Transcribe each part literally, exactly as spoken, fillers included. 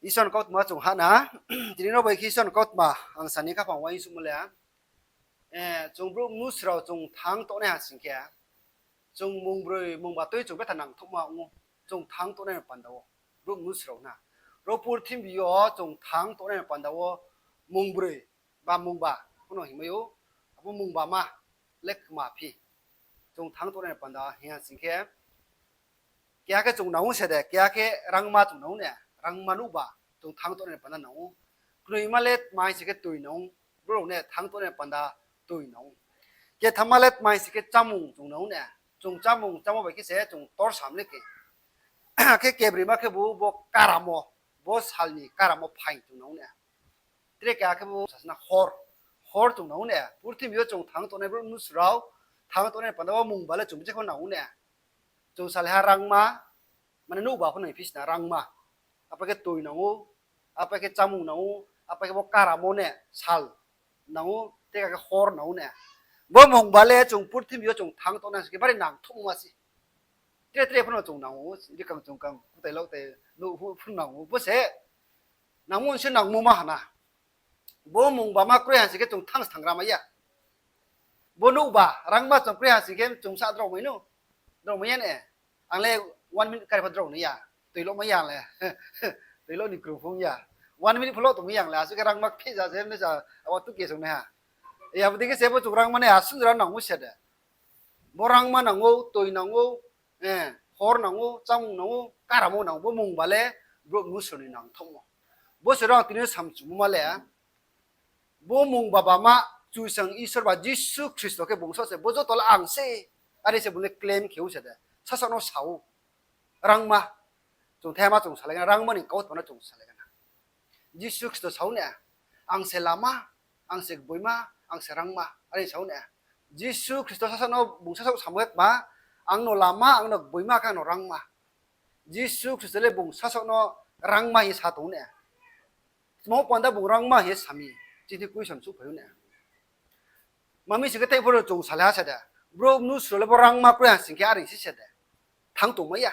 Isor ni kautma chung hahna, tini no bai khe Isor ni kautma ang sani khaphang uaingsouhmo le, chung brouh mnusu rao chung thang tongnai ha sing khe, chung mungbroi mungba tui chung betha nangthouhma ong ou, chung thang tongnai ni panda wo, brouh mnusu rao na. Ro purthimbi yo chung thang tongnai ni panda wo mungbroi ba mungba pho no hingmai ou, abo mungba ma le kma phi. Chung thang tongnai ni panda hing ha sing khe, keha khe chung nang ou se de, keha khe rangma chung nang ou ne, rangma nuhba chung thang tongnai ni panda nang ou. Knoima le tma hing sing khe toi nang ou, brouh rao ne thang tongnai ni panda toi nang ou. Kethamma le tma hing sing khe chámung chung nang ou ne, chung chámung chámo bai khe se chung torsam le khe. Khe kebroima khebu bo karamo, bo sal ni karamo phaing chung nang ou ne. Tre keha khebu sasna hor, hor chung nang ou ne. Purthimbi yo chung thang tongnai brouh mnusu rao, thang tongnai ni panda wo mungba le chung bije khe nang ou ne. Chung salaiha rangma, mane nuhba pho nai phi sna rangma. Apai khe toi nang ou, apai khe chámung nang ou, apai khe bo karamo ne sal nang ou, tei kha khe hor nang ou ne. Bo mungba le chung purthimbi yo chung thang tongnai sing khe bari nangthouhma se. Tre tre pho no chung nang ou, rikang chung kang kutai lok tei nuh pho nang ou, bo se nangmo se nangmo ma ha na. Bo mungba ma kroi ha sing khe chung thang stangra mai ya. Bo nuhba rangma chung kroi ha sing khe chung sa drao mai no, drao mai ya ne. Ang le one minute kari pho drao nai ya, toi lo mai ya ang le. Toi lo ni krung phung ya. One minute pho lo tong mai ya ang le, asuh khe rangma kpheh ja se mne sa, abo tu ke chung nai ha. Abo dei khe se bo chung rangma nai asuh jora nang ou se de. Bo rangma nang ou, toi nang ou, hor nang ou, chámung nang ou, karamo nang ou, bo mungba le brouh mnusu ni nangthouhmo. Bo se rao ang tini samchumo ma le, bo mungba bama Kchusoyang Isor ba Jisu Khristo khe bung saoh se, bo joto le ang se, are se bung le claim khe ou se de, sasaoh no sa ou. Rangma, chung thema chung salai na, rangma ni kautma no chung salai na. Jisu Khristo sa ou ne, ang se lama, ang se gboima, ang se rangma, are sa ou ne. Jisu Khristo sasaoh no bung sasaoh samo khe tma, ang no lama, ang no gboima, khe ang no rangma. Jisu Khristo le bung sasaoh no rangma hing ye sa tong ou ne. Tma panda bung rangma hing ye sa mi, chini question souhphai ou ne. Mami sing khe tei pho no chung salai ha se de. Brouh mnusu rao le bo rangma kroi ha sing khe are se se de. Thang tongmai ya.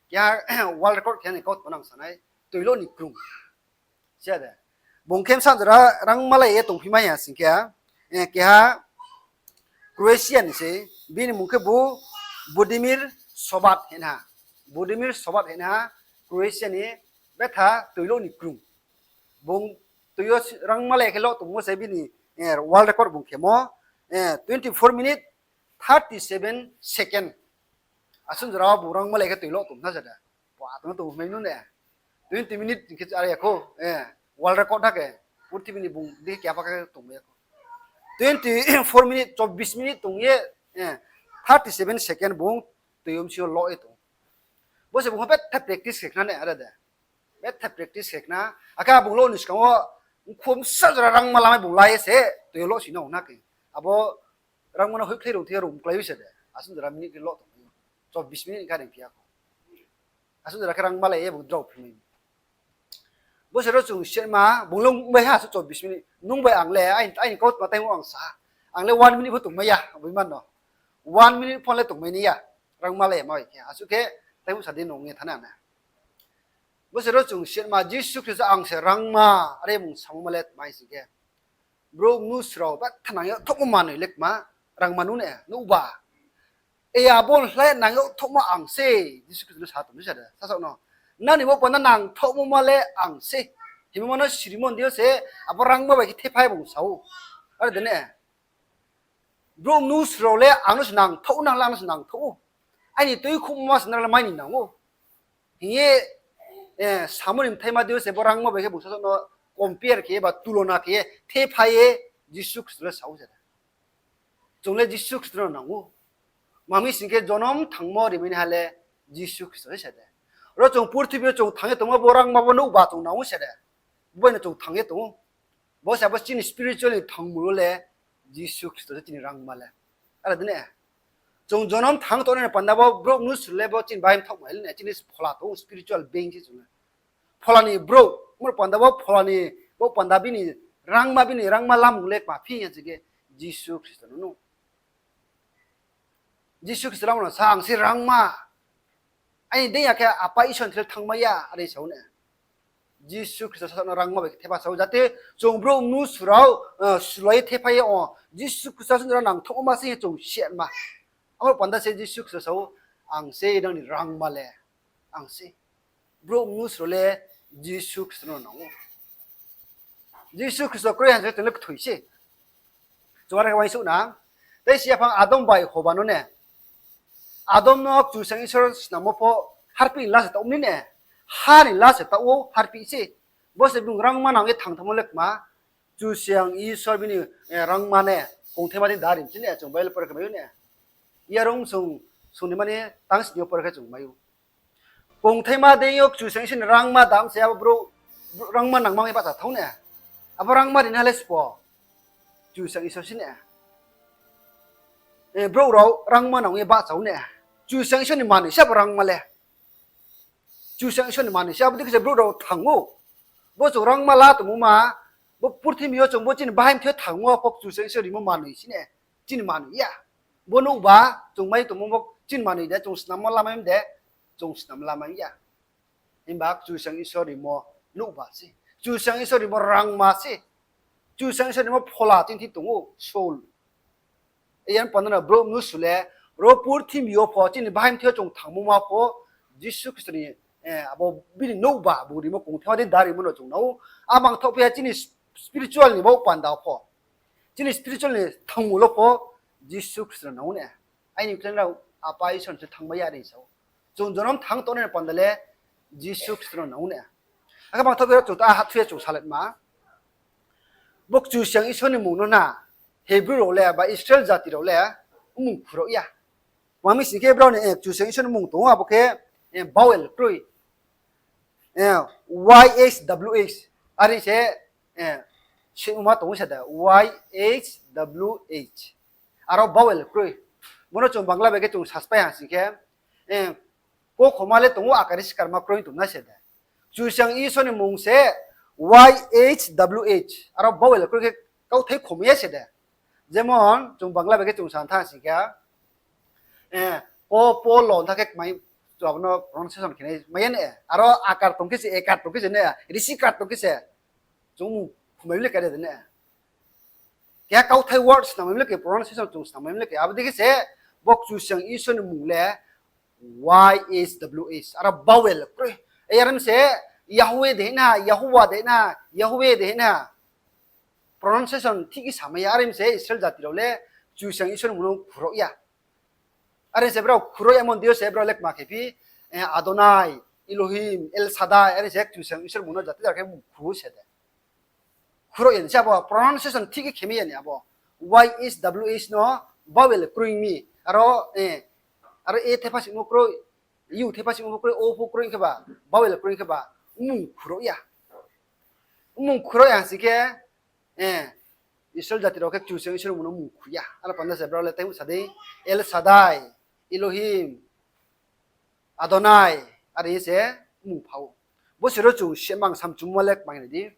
Keha world record khe ni kautma nang sanai. Toi lo ni krung. Se de. Bung khe bsa jora rangma lai ye tongphi mai ya sing khe, keha Croatia ni se, bini mung khe bu Budimir Sobat hing ha. Budimir Sobat hing ha, Croatia ni betha toi lo ni krung. Bung toi yo rangma lai khe lo tongmo se bini world record bung khemo, twenty four minute thirty seven second. Asuh jora wo bung rangma lai khe toi lo tong na se de. Ba tong tong mai nu ne. Twenty minute khe are ya khou, world record ha khe, purthimbi ni bung dei khe keha pha khe tongmai ya khou. Twenty four minute, chobbish minute tong ye, thirty seven second bung toi yo bsing yo lo ye tong. Bo se bung pho betha practice khe khna ne are de. Betha practice khe khna. Akhe bung lo ni skang wo, khum sa jora rangma lamai bung la ye se, toi yo lo si no na khe. Abo rangma no hoihkhlai rung thing ye rung klái se de. Asuh jora minute khe lo tongmai ou. Chobbish minute kha ring phi ya khou. Asuh jora khe rangma lai ye bung drao phi mai. Bo se ro chung sima, bung le bai ha asuh chobbish minute. Nung bai ang le, aini kautma taimu ang sa. Ang le one minute pho tongmai ya, boima no. One minute pho le tongmai nai ya. Rangma lai ma bai khe. Asuh khe, taimu sa di nung ye thana na. Bo se ro chung sima, Jisu Khristo ang se rangma, are bung samo ma le tma hing sing khe. Brouh mnusu rao betha nang yagthouhmo manoi le kma, rangma nu ne, nuhba. E abo ni slái nang yagthouhmo ang se, Jisu Khristo no sa tong se de, sasaoh no. Nani bo panda nangthouhmo ma le ang se. Himba ma no sirimo ni deing yo se, abo rangma bai khe thephai bung sa ou. Are de ne. Brouh mnusu rao le ang no se nangthouh ou, nang le ang no se nangthouh ou. Aini tuikhouhmo ma se nrao le mai ni nang ou. Hing ye, samo ni bthaima deing yo se bo rangma bai khe bung sasaoh no compare khe ye ba tulona khe ye thephai ye Jisu Khristo le sa ou se de. Chung le Jisu Khristo no nang ou. Mami sing khe jonom thangmo rimainaiha le Jisu Khristo se de. Ro chung purthimbi yo chung thang ye tongmo bo rangma bo nuhba chung nang ou se de. Bo bai no chung thang ye tong ou. Bo se abo chini spiritual ni thangmo le Jisu Khristo se chini rangma le. Are de ne. Chung jonom thang tongnai ni panda bo brouh mnusu le bo chini bahai mthaohmai le ne chini phola tong ou spiritual being se chung le. Phola ni brouh, mor panda bo phola ni, bo panda bini rangma bini rangma lamung le kma phi ya sing khe Jisu Khristo no nou. Jisu Khristo le amo no sa, ang se rangma. Aini deing ya khe Apa Isor ni thing le thanngmai ya, are sa ou ne. Jisu Khristo sasaoh no rangma bai khe thepha sa ou, jate chung brouh mnusu rao, eh, sulai ye thepha ye ong. Jisu Khristo sasaoh no nangthouhma se hing ye chung siatma. Abo panda se Jisu Khristo sa ou, ang se nang ni rangma le, ang se. Brouh mnusu rao le Jisu Khristo no nang ou. Jisu Khristo kroi ha se chung le kthoi se. Chung are khe uaingsouh na. Tei si yaphang Adam bai Hoba no ne. Adam no Kchusoyang Isor snammo pho harpih ni la se taoh mi ne. Ha ni la se taoh ou harpih se. Bo se bung rangma nang ye thang thanngmo le kma. Kchusoyang Isor bini, eh, rangma ne kongthaima dei dari mi se ne, chung Bible pore khe mai ou ne. Yarung sung, sung ni mani tang sini yo pore khe chung mai ou. Kongthaima dei yo Kchusoyang Isor ni rangma dam se abo brouh, rangma nangma ye bahcha thanng ne. Abo rangma rinaiha le sbo, Kchusoyang Isor se ne. Eh, brouh rao rangma nang ye bahcha ou ne. Kchusoyang Isor ni manoi se abo rangma le. Kchusoyang Isor ni manoi se, abo dei khe se brouh rao thang ou. Bo chung rangma la tongmo ma, bo purthimbi yo chung bo chini bahai mthoi yo thangmo pho Kchusoyang Isor rimo manoi se ne, chini manoi ya. Bo nouhba, chung mai tongmo bo chini manoi de, chung snammo lamai de, chung snam lamai ya. Himba Kchusoyang Isor rimo nouhba se. Kchusoyang Isor rimo rangma se. Kchusoyang Isor rimo phola chini thing tong ou, soul. Iyan panda no brouh mnusu le, ro purthimbi yo pho, chini bahai mthoi yo chung thangmo ma pho, Jisu Khristo ni, eh, abo bini nouhba, bung rimo kongthaima dei darimo no chung nang ou. Amang thaoh phi ya chini spiritual ni bo panda pho. Chini spiritual ni thangmo lo pho, Jisu Khristo no nang ou ne. Aini khlai rao Apa Isor ni se thangmai ya re sa ou. Chung jonom thang tongnai ni panda le Jisu Khristo no nang ou ne. Akhe mangthaoh bera chung ta hathu ye chung saletma. Bo Kchusoyang Isor ni mmung no na, Hebrew rao le ba Israel jati rao le mmung khuro ya. Tma mi sing khe brao ni, eh, Kchusoyang Isor ni mmung tong ou, abo khe, eh, vowel kroi. Eh, Y H W H. Are se, eh, simo ma tong ou se da. Y H W H. Aro vowel kroi. Bo no chung Bangla bai khe chung saspai ha sing khe, eh, ko khoma le tong ou, akar ri sikarma kroi tong na se da. Kchusoyang Isor ni mmung se Y H W H. Aro vowel kroi khe kauthai khomai ya se da. Jemon, chung Bangla bai khe chung sa thanng sing khe, eh, ko, po, lo tha khe kmai, chung abo no pronunciation khe nai mai ya ne. Aro akar tong khe se, ekar tong khe se ne, risi kar tong khe se. Chung mmung khomai le kare de ne. Keha kauthai word snam mai le khe, pronunciation chung snam mai le khe. Abo dei khe se, bo Kchusoyang Isor ni mmung le Y H W H. Aro vowel kroi. Are mi se, Yahweh de hing na, Yahuwah de hing na, Yahweh de hing na. Pronunciation thik khe samai ya, are mi se Israel jati rao le Kchusoyang Isor ni mmung no khuro ya. Are se brao khuro ya mon dei yo se brao le kma khe phi, eh, Adonai, Elohim, El Shaddai, are se Kchusoyang Isor mmung no jati jar khe mmung khu se de. Khuro ya ni se abo pronunciation thik khe khemai ya ni abo. Y H W H no vowel kroi mi, aro, eh, aro e thepha simo kroi, u thepha simo pho kroi, o pho kroi khe ba, vowel kroi khe ba, mmung khuro ya. Mmung khuro ya sing khe, eh, Israel jati rao khe Kchusoyang Isor ni mmung no mmung khu ya. Aro panda se brao le tei sa dei, El Shaddai, Elohim, Adonai, are se mmung pha ou. Bo se ro chung semang samchungmo le kmai nai di.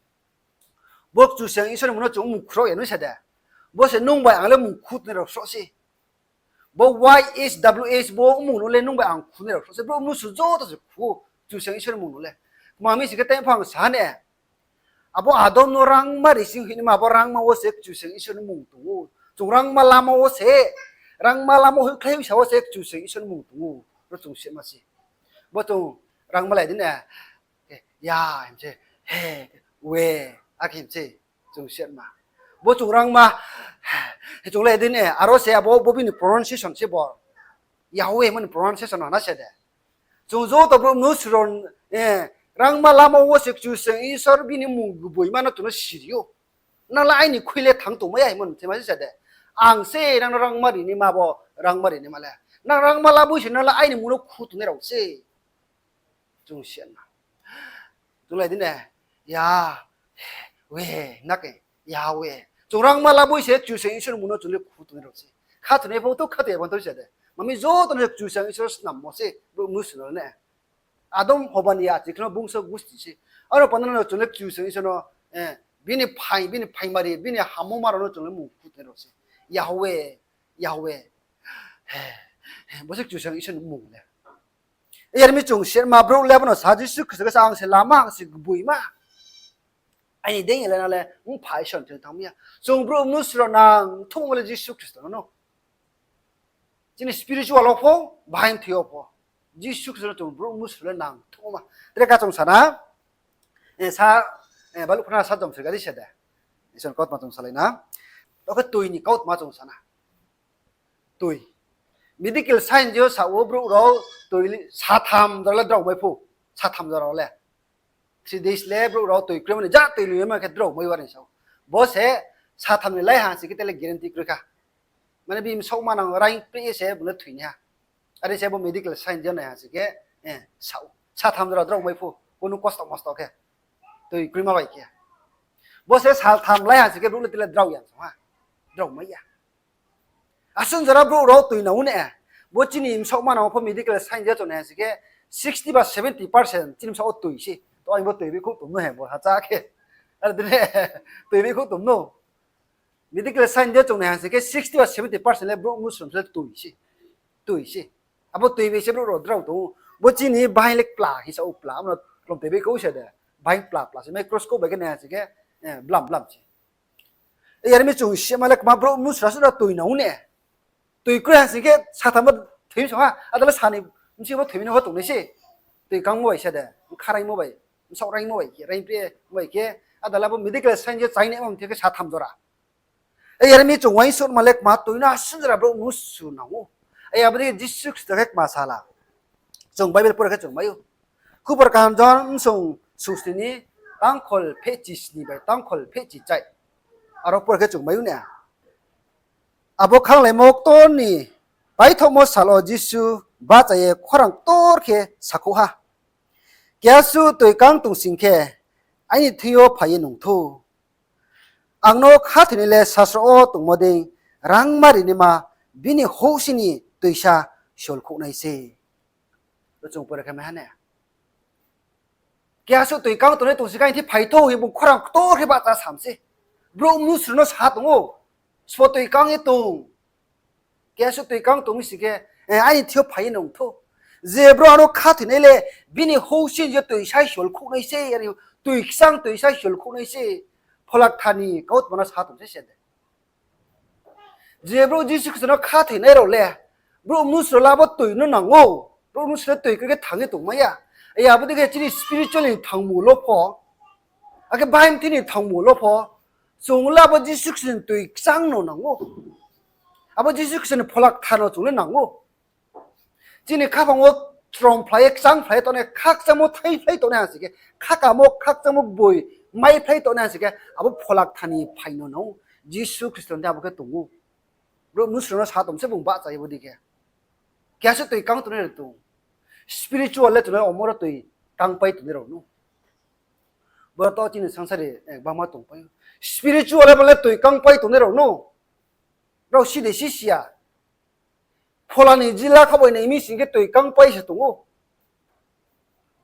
Bo Kchusoyang Isor ni mmung no chung mmung khuro ya nung se de. Bo se nung bai ang le mmung khu tongnai rao sroh se. Bo Y H W H bo mmung no le nung bai ang khunai rao sroh se. Brouh mnusu joto se khu, Kchusoyang Isor ni mmung no le. Tma mi sing khe tei phang sa ne. Abo Adam no rangma ri sing hing ma, abo rangma wo se Kchusoyang Isor ni mmung tong ou. Chung rangma lama wo se, rangma lama hoihkhlai hoihsa wo se Kchusoyang Isor ni mmung tong ou. Ro chung sima se. Bo chung rangma lai di ne. Ya, him se, he, we, akhe him se, chung sima. Bo chung rangma, chung lai di ne, aro se abo, bo bini pronunciation se bo. Yahweh hingmo ni pronunciation no na se de. Chung joto brouh mnusu rao, eh, rangma lama wo se Kchusoyang Isor bini mmung gboima no chung no siri ou. Nang le aini khui le thang tongmai ya hingmo ni thima se de. Ang se nang no rangma ri naima bo, rangma ri naima le. Nang rangma laboi se nang le aini mmung no khu tongnai rao se. Chung sima. Chung lai di ne, ya, we, na khe, Yahweh. Chung rangma laboi se Kchusoyang Isor ni mmung no chung le khu tongnai rao se. Khathoi nai pho to, khathoi ya pho to se de. Tma mi joto no Kchusoyang Isor snammo se, brouh mnusu rao ne. Adam Hoba ni ya, chikno bungso gusti se. Aro panda no chung le Kchusoyang Isor no, eh, bini phai, bini phaimari, bini hamoma rao no chung le mmung khu tongnai rao se. Yahweh, Yahweh. Bo se Kchusoyang Isor ni mmung le. Yar mi chung sima brouh le bo no sa Jisu Khristo khe sa, ang se lama, ang se gboima. Aini deing le na le mpha Isor ni thing yo thanng mi ya. Chung brouh mnusu rao nang thungmo le Jisu Khristo no no. Chini spiritual wo pho, bahai mthoi yo pho, Jisu Khristo no chung brouh mnusu rao le nang thungmo ma. Tre ka chung sa na, eh, sa, eh, baluh phana sa jom sirga di se de. Isor ni kautma chung salai na. Tao khe toi ni kautma chung sa na. Toi. Medical science yo sa wo brouh rao toi li-, satham jora le drao mai pho. Satham jora rao le. Three days le brouh rao toi kroi mani ja toi ni ma khe drao mai wa ni sa ou. Bo se satham ni lai ha si khe tele guarantee kroi kha. Mane bini bsaoh manang raing pri ye se bung le thoi nai ha. Are se bo medical science yo nai ha si khe, eh, sa ou. Satham jora drao mai pho. Kunu kosto mosto khe. Toi kroi ma bai khe. Bo se saltham lai ha si khe brouh le tele drao ya sa ha. Drao mai ya. Asuh jora brouh rao toi nang ou ne. Bo chini bsaoh manang pho medical science yo chung nai ha si khe sixty ba seventy percent chini bsaoh wo toi se. To aini bo toi bi khouh tong no he bo ha cha khe. Are de ne, toi bi khouh tong no. Medical science yo chung nai ha si khe sixty ba seventy percent le brouh mnusu rao se toi se. Toi se. Abo toi bai se brouh rao drao tong ou. Bo chini bahai le kpla hing sa ou, kpla. Abo no klom toi bi khouh se de. Bahai kpla kpla se. Microscope bai khe nai ha si khe, eh, blam blam se. Yar mi chung sima le kma brouh mnusu rao suh na toi nang ou ne. Toi kroi ha sing khe satham bo thoi mi sa ha. Ada le sa ni bsing bo thoi mi no ho tongnai se. Toi kangmo bai se de. Bkha raingmo bai. Bsaoh raingmo bai khe, raing pri bai khe. Ada le bo medical science yo chainai mom thing khe satham jora. Yar mi chung uaingsouhma le kma toi no asuh jora brouh mnusu nang ou. Abo dei khe Jisu Khristo khe kma sala. Chung Bible pore khe chung mai ou. Khupor kaham Johon bsung sungsni ni tangkhol phehchi sni bai tangkhol phehchi chai. Aro pore khe chung mai ou ne. Abo khanglaimo ktor ni paithaohmo sal wo Jisu bahcha ye khorang ktor khe sakhouh ha, Keha suh toi kang tong sing khe, aini thing yo phai ye nung thou. Ang no khathoinai le sasro wo tongmo dei rangma rinaima bini houhsing ni toisa solkhouh nai se. Bo chung pore khe mai ha ne. Keha suh toi kang tongnai tong sing khe aini thing phai thou hing bung khorang ktor khe bahcha sam se. Brouh mnusu rao no sa tong ou. Sbo toi kang ye tong. Keha suh toi kang tong sing khe, eh, aini thing yo phai ye nung thou. Je brouh ang no khathoinai le, bini houhsing ni toisa solkhouh nai se, are toi kchang toisa solkhouh nai se. Phola Kthar ni kautma no sa tong se se de. Je brouh Jisu Khristo no khathoinai rao le, brouh mnusu rao le abo toi no nang ou. Brouh mnusu rao toi khe thanng ye tongmai ya. Abo dei khe chini spiritual ni thangmo lo pho, akhe bahai mthoi ni thangmo lo pho, chung le abo Jisu Khristo ni toi kchang no nang ou. Abo Jisu Khristo ni Phola Kthar no chung le nang ou. Chini khaphang wo chrom phlai ye, kchang phlai ye tongnai, khakchangmo thaiphlai tongnai ha sing khe, khakamo khakchangmo boi maiphlai tongnai ha sing khe, abo Phola Kthar ni phai no nang ou. Jisu Khristo ni abo khe tong ou. Brouh mnusu rao no sa tong se bung bahcha ye bo dei khe. Keha suh toi kang tongnai rao tong. Spiritual le tongnai omo rao toi kangpai tongnai rao no. Boro to chini sangsari, eh, gbangma tongpai ou. Spiritual level le toi kangpai tongnai rao no. Brao si de si si ya. Phola ni jila khaoh bai nai mi sing khe toi kangpai se tong ou.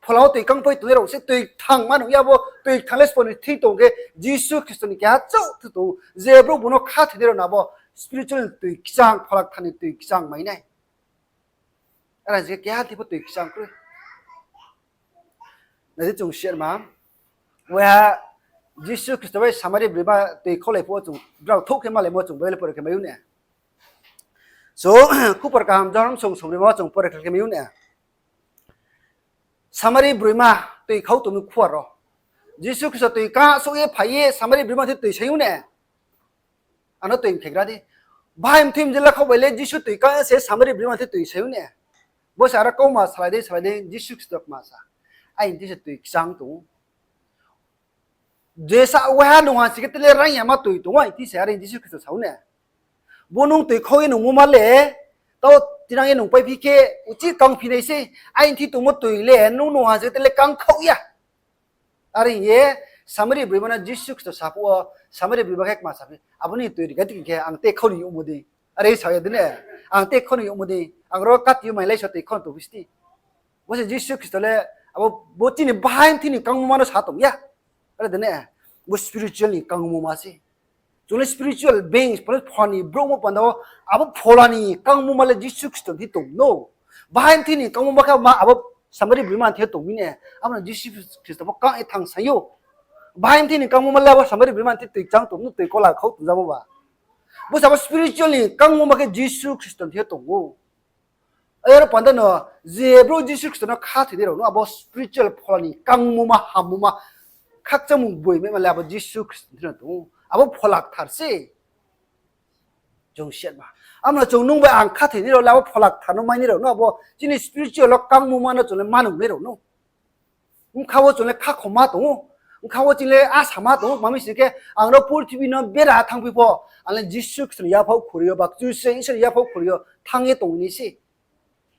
Phola wo toi kangpai tongnai rao se toi kthang ma nung ya bo, toi kthang le sbo ni thing tong khe Jisu Khristo ni keha chouh thu tong ou. Je brouh bung no khathoinai rao no abo spiritual ni toi kchang, Phola Kthar ni toi kchang mai nai. Are se keha thing pho toi kchang kroi. Nai di chung share ma. Waiha Jisu Khristo bai Samari broima toi khaolai phuh wo chung brao thouh khe malaimo chung Bible pore khe mai ou ne. So, Khupor kaham Johon bsung sungbrima wo chung pore khe mai ou ne. Samari broima toi khau tong mi khuar wo. Jisu Khristo toi kang souh ye phai ye Samari broima thing toi sai ou ne. Ano toi mkhegra di. Bahai mthoi mjila khaoh bai le Jisu toi kang se Samari broima thing toi sai ou ne. Bo se aro kauma salai dei, salai dei, Jisu Khristo kma sa. Aini thing se toi kchang tong ou. Jesa waiha nung ha sing khe tele raing yama toi tong ou, aini thing se are Jisu Khristo sa ou ne. Bo nung toi khau ye nungmo ma le, tao tinang ye nungpaiphi khe, uchih kangphi nai se, aini thing tongmo toi le, nung nung ha sing khe tele kang khaoh ya. Are hing ye, Samari broima no Jisu Khristo sa phuh wo, Samari broima khe kma saphi, abo ni toi riga di khe ang te khau ni youhmo dei. Are sa ya di ne, ang te khau ni youhmo dei, ang ro kati yo mailai so toi khau tongphi sti. Bo se Jisu Khristo le, abo bo chini bahai mthoi ni kangmo ma no sa tong ya. Are de ne, bo spiritual ni kangmo ma se. Chung le spiritual beings, phola ni brouhmo panda wo, abo phola ni kangmo ma le Jisu Khristo ni thing tong no. Bahai mthoi ni kangmo ma khe ma abo Samari broima ni thing tong mi ne, abo no Jisu Khristo pho kang ye thanng sai ou. Bahai mthi ni kangmo ma le abo Samari broima ni thing toi kchang tong, toi kola khau tongjamo ba. Bo se abo spiritual ni kangmo ma khe Jisu Khristo ni thing yo tong ou. Aro panda no, je brouh Jisu Khristo no khathoinai rao no abo spiritual phola ni kangmo ma, hammo ma, khakchangmung boimaima le abo Jisu Khristo ni thing yo tong ou. Abo Phola Kthar se. Chung siatma. Amo no chung nung bai ang khathoinai rao le abo Phola Kthar no mainai rao no abo chini spiritual wo kangmo ma no chung le manungnai rao no. Bkha wo chung le khakhomma tong ou. Bkha wo chung le asama tong ou. Tma mi sing khe, ang ro purthimbi no bera thanngphi pho, ang le Jisu Khristo ni yaphaoh khuri yo, ba Kchusoyang Isor ni yaphaoh khuri yo thanng ye tong ni se.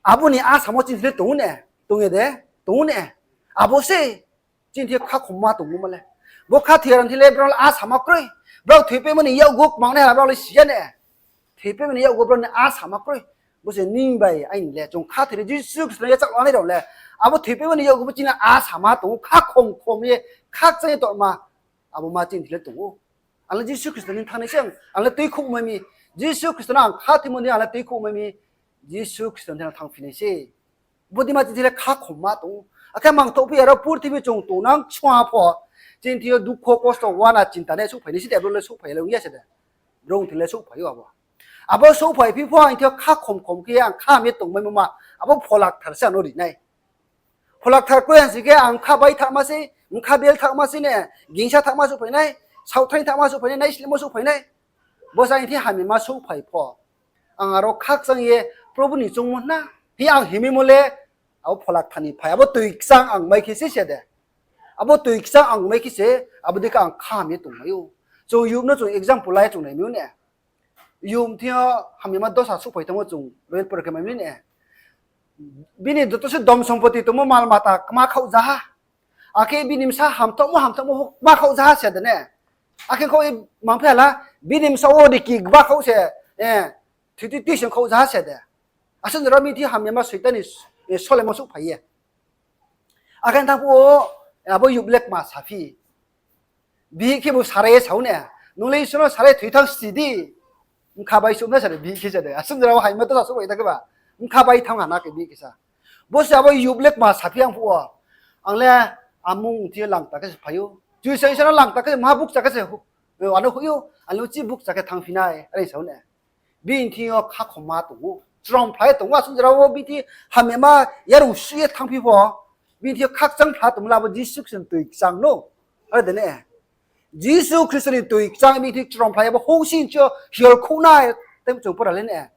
Abo ni asamo chini thing le tong ou ne, tong ye de, tong ou ne. Abo se chini thing yo khakhomma tongmo ma le. Bo khathoi ya rao ni thing le brao le asama kroi. Brao thoipaimo ni yakgu kmangnai ha brao le si ya ne. Thoipaimo ni yakgu brao ni asama kroi. Bo se nini bai aini le chung khathoi ri Jisu Khristo no yachak lanai rao le. Abo thoipaimo ni yakgu bo chini asama tong ou, khakhom khom ye, khakchang ye tongma. Abo ma chini thing le tong ou. Ang le Jisu Khristo ni thing yo thanng nai se, ang le tuikhouhmai mi. Jisu Khristo no ang khathoimo ni ang le tuikhouhmai mi. Jisu Khristo ni thing yo thanngphi nai se. Bodei ma chini thing le khakhomma tong ou. Akhe mangthouhphi ya ro purthimbi chung tongnang sua pho, chini thing yo dukho, kosto, uana, chinta ne souhphai nai se de, brouh le souhphai ya le ong ya se de. Brouh thing le souhphai ou abo. Abo souhphaiphi pho ang thing yo khakhom khom khe ang kham ye tongmaimo ma, abo Phola Kthar se ang no ri nai. Phola Kthar kroi ha sing khe ang bkha bai thanngma se, bkha bel thanngma se ne, gingsa thanngma souhphai nai, saohthaing thanngma souhphai nai, naislehmo souhphai nai. Bo se ang thing hamyama souhphai pho, ang aro khakchang ye Probu ni choungmo hna hing ye ang himimo le, abo Phola Kthar ni phai, abo toi kchang ang mai khe se se de. Abo toi kchang ang mai khe se, abo dei khe ang kham ye tongmai ou. Chung youth no chung example lai ye chung naimai ou ne. Youth thing yo hamyama dosa souhphai tongmo chung Bible pore khe mai mi ne. Bini joto se dhon sompoti tongmo, mal mata kma khaoh ja ha. Akhe bini bsa hamthaohmo hamthaohmo kma khaoh ja ha se de ne. Akhe khaoh ye mangphi ha la, bini bsa wo riki gba khaoh se, thiti tising khaoh ja ha se de. Asuh jora bini thing hamyama Soitan ni, eh, solemo souhphai ye. Akhe tang phuh wo, abo youth le kma saphi. Bihih khebu sarai ye sa ou ne, nung le Isor no sarai thoi thanng si di. Bkha bai souh na sa de, bihih khe sa de. Asuh jora wo haima dosa souhphai ta khe ba, bkha bai thanng ha na khe bihih khe sa. Bo se abo youth le kma saphi ang phuh wo. Ang le amung thing yo langta khe se phai ou. Kchusoyang Isor no langta khe se, ma bukcha khe se, ano hoih ou, ang le chi bukcha khe thanngphi nai, are sa ou ne. Bini thing yo khakhomma tong ou, chrom phlai tong ou, asuh jora wo bini thing hamyama yarung suh ye thanngphi pho, bini thing yo khakchang phla tongmo le abo Jisu Khristo ni toi kchang no. Are de ne? Jisu Khristo ni toi kchang bini thing chrom phlai ye abo houhsing chi yo hiol khouh nai, tei chung pora le ne.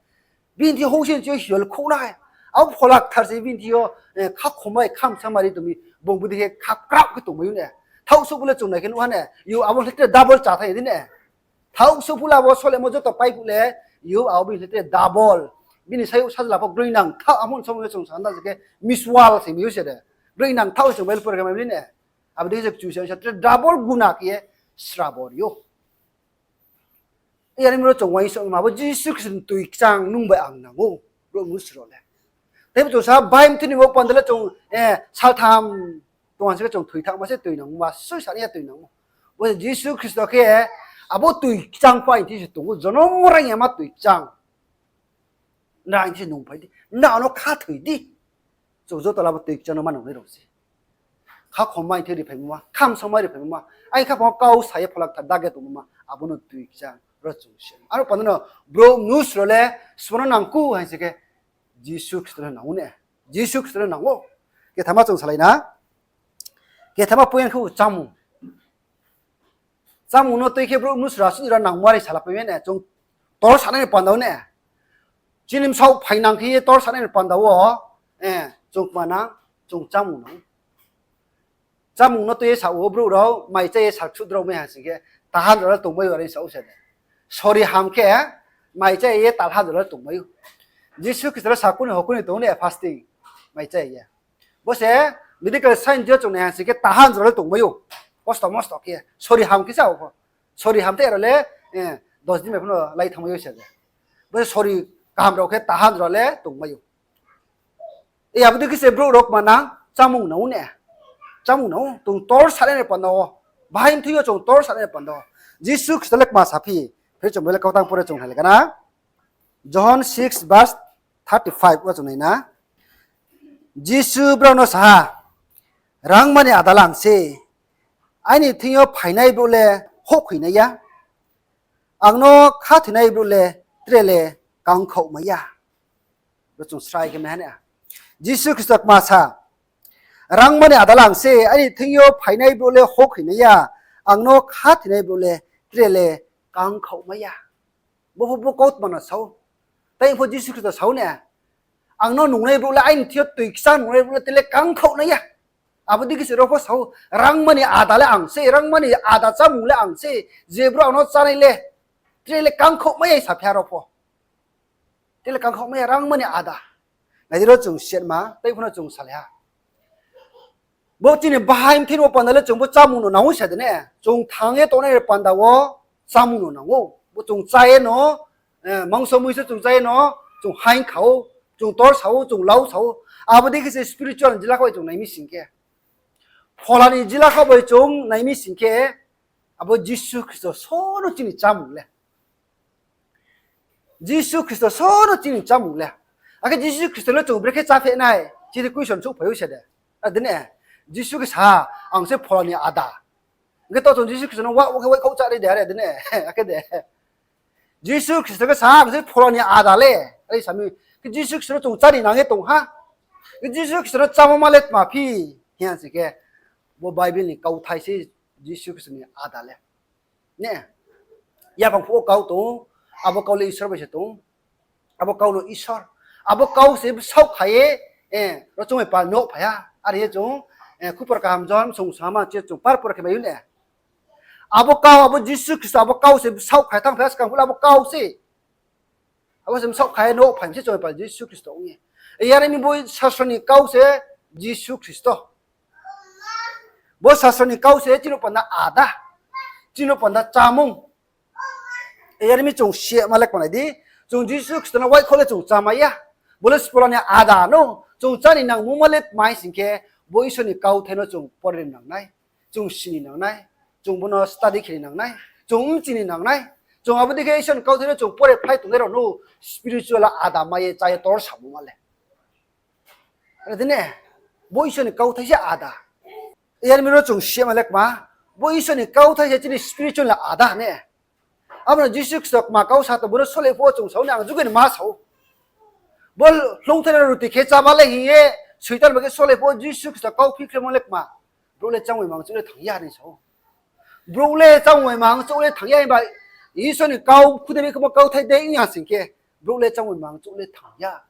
Bini thing houhsing chi yo hiol khouh nai. Abo Phola Kthar se bini thing yo, eh, khakhomma, khamsama ri tong mi, bung bodei khe khakraoh khe tongmai ou ne. Thaohsuh bo le chung nai khe nuh ha ne, yo abo le tre double chá thai di ne. Thaohsuh phuh le abo solemo joto pai phuh le, yo abo bini le tre double. Bini sayouh sajla pho groinang thaoh, amo ni somoi le chung sa na se khe miswal se mi ou se de. Groinang thaoh se chung Bible pore khe mai mi ne. Abo dei khe se Kchusoyang Isor tre double guna khe ye srabo ri ou. Yar mi ro chung uaingsouh ma abo Jisu Khristo ni toi kchang nung bai ang nang ou, brouh mnusu rao le. Teibo chung sa, bahai mthi ni bo panda le chung, eh, saltham tong ha se khe chung thoi thanngma se toi nangma, soi sa ni ya toi nangmo. Bo se Jisu Khristo khe, abo toi kchang pho aini thing se tong ou, jonom raing yama toi kchang. Nrao aini thing se nungphai di, nrao ano khathoi di. Chung joto le abo toi kchang no ma nungnai rao se. Khakhomma aini thing riphaimo ma, khamsama riphaimo ma, aini khaphang wo kau sa ye Phola Kthar dak ye tongmo ma, abo no toi kchang ro chung se. Aro panda no brouh mnusu rao le sbo no nangku hai se khe Jisu Khristo no nang ou ne. Jisu Khristo no nang ou. Kethama chung salai na. Kethama point khe chámung. Chámung no tui khe brouh mnusu rao asuh jora nangmo are salapai mi ne, chung tor sanai ni panda wo ne. Chini bsaoh phainang khe ye tor sanai ni panda wo, eh, chung kma nang, chung chámung nang. Chámung no tui ye sa ou brouh rao, mai chá ye salksuh drao mai ha sing khe, tahan jora le tongmai ou are sa ou se de. Sori ham khe, mai chá ye talha jora le tongmai ou. Jisu Khristo le sakuni hokuni tong ou ne fasting, mai chá ye. Bo se medical science yo chung nai ha sing khe tahan jora le tongmai ou. Kosto mosto khe, sori ham khe sa ou pho. Sori ham te aro le, eh, dos din bai pho no lai thanngmai ou se de. Bo se sori kaham rao khe tahan jora le tongmai ou. E abo dei khe se brouh rao kma nang chámung nang ou ne. Chámung nang ou, chung tor sanai ni panda wo. Bahai mthi yo chung tor sanai ni panda wo. Jisu Khristo le kma saphi. Phai chung bo le kautang pore chung nai le kana. John six verse thirty five wo chung nai na. Jisu brao no sa ha, rangma ni adala ang se. Aini thing yo phainai brouh le houhkhoinai ya, ang no khathoinai brouh le tre le kangkhaohmai ya. Bo chung srai khe mai ha na. Jisu Khristo kma sa, rangma ni áda le ang se, aini thing yo phainai brouh le houhkhoinai ya, ang no khathoinai brouh le tre le kangkhaohmai ya. Bo pho bo kautma no sa ou. Tai pho Jisu Khristo sa ou na, ang no nungnai brouh le, aini thing yo toi kchang nungnai brouh le tre le kangkhaoh nai ya. Abo dei khe se ro pho sa ou, rangma ni áda le ang se, rangma ni áda chámung le ang se, je brouh ang no chánai le, tre le kangkhaohmai ya saphi ha ro pho. Tre le kangkhaohmai ya rangma ni áda. Nai di ro chung siatma, tai pho no chung salai ha. Bo chini bahai mthai ni panda le chung bo chámung no nang ou sa de ne. Chung thang ye tongnai ni panda wo chámung no nang ou. Bo chung chá ye no, mangso muiso chung chá ye no, chung haing kha ou, chung tor sa ou, chung lau sa ou. Abo dei khe se spiritual ni jila kha bai chung nai mi sing khe, phola ni jila kha bai chung nai mi sing khe, abo Jisu Khristo só no chini chámung le. Jisu Khristo só no chini chámung le. Akhe Jisu Khristo no chung brekhe chápheh nai? Chini question souhphai ou se de. Are de ne? Jisu khe sa, ang se phola ni áda. Hing khe to chung Jisu Khristo no wa, wa khe waikhaoh chá ri de, are de ne? Akhe de. Jisu Khristo khe sa, ang se phola ni áda le. Are sa mi, khe Jisu Khristo no chung chá ni nang ye tong ha. Khe Jisu Khristo no chámo ma le tma phi? Hing ya sing khe, bo Bible ni kauthai se Jisu Khristo ni áda le. Ne, yaphang phuh wo kau tong ou, abo kau le Isor bai se tong ou. Abo kau no Isor, abo kau se bsaoh kha ye, ro chung bai pal nouh phai ha. Are ye chung, Khupor Kaham Johon song sama chi chung par por khe mai ou ne. Abo kau, abo Jisu Khristo, abo kau se bsaoh kha ye thanngphai ha, skang phuh le abo kau se. Abo se bsaoh kha ye nouh phai mi se chung bai pal Jisu Khristo ong ye. Yar mi bo sasro ni kau se Jisu Khristo. Bo sasro ni kau se chini panda áda, chini panda chámung. Yar mi chung siatma le kma nai di, chung Jisu Khristo no waikhaoh le chung chámai ya. Bo le phola ni áda no, chung chá ni nangmo ma le tma hing sing khe, bo Isor ni kauthai no chung pore ni nang nai, chung si ni nang nai, chung bo no study khe ni nang nai, chung mchi ni nang nai. Chung abo dei khe Isor ni kauthai no chung pore phlai tongnai rao no spiritual áda mai ye chá ye tor samo ma le. Are de ne? Bo Isor ni kauthai se áda. Yar mi ro chung siatma le kma, bo Isor ni kauthai se chini spiritual áda ne. Abo no Jisu Khristo kma kau sa tong, bo no sole phuh wo chung sa ou ne, ang juge ni ma sa ou. Bo hloungthai no ruti khe chába le hing ye, Soitan bai khe sole phuh wo Jisu Khristo kau phikhremo le kma, brouh le chámung bai mangchouh le thang ya hing sa ou. Brouh le chámung bai mangchouh le thang ya himba, Isor ni kau khudei mi khemo kauthai dei ong ya sing khe, brouh le chámung bai mangchouh le thang ya.